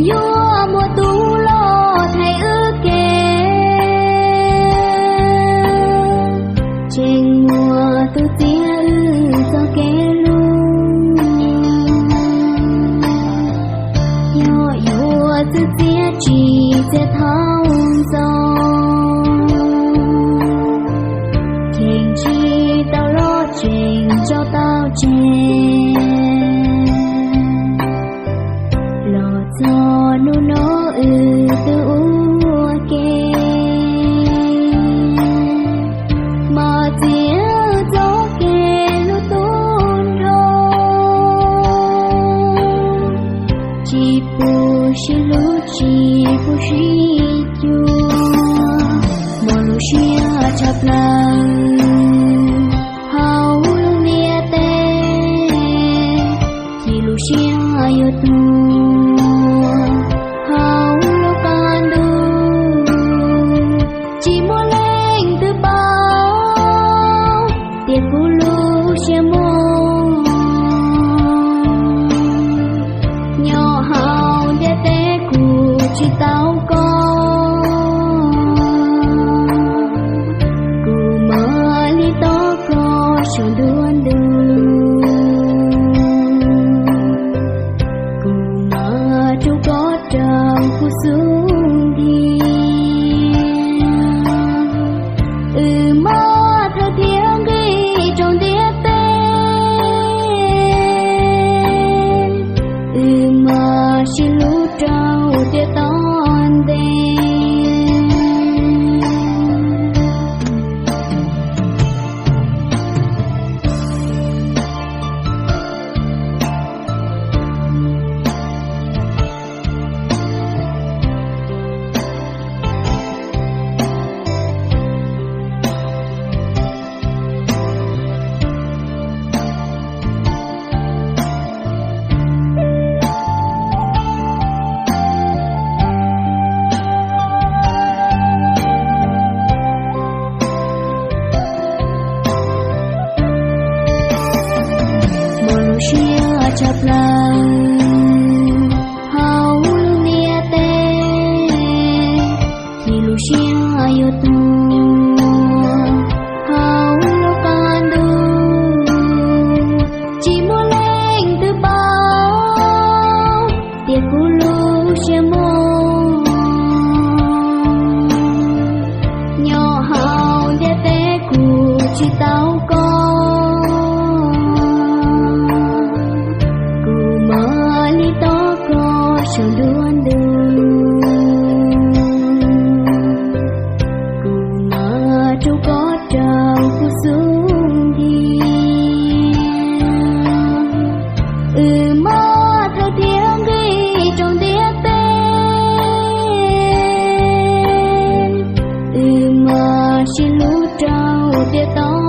Yuav muaj tus los thaiv wb kev, tseem muaj tus txiav wb txoj kev hlub. Yog yuav txwv txiav tsim txiav thaum ntxov, cheem tsis tau los tseem tso tau tseg. Los txog hnub no wb twb ua ke, mam txiav txoj kev hlub tub nrho. Tsis pub sib hlub tsis pub sib cuag, mob lub siab tshaj plaws hauv lub ntiaj teb. Chim lub siab yuav tuag hauv lub qab ntuj, tsis muaj leej twg paub tias kuv lub siab muaj. Nyob hauv ntiaj teb kuv tsis tau koj, kuv mam li tos koj saum ntuj ntuj. Kuv mam rub koj rau kuv xub ntiag. Wb mam thawj thiab nqis rau ntiaj teb, wb mam sib hlub rau tiam tom ntej. Mob lub siab tshaj plaws hauv lub ntiaj teb, chim lub siab yuav tuag hauv lub qab ntuj. Tsis muaj leej twg paub tias kuv lub siab muaj. Nyob hauv ntiaj teb kuv tsis tau koj, kuv mam li tos koj saum ntuj ntuj. Kuv mam rub koj rau kuv xub ntiag. Wb mam thawj thiab nqis rau ntiaj teb, wb mam sib hlub rau tiam tom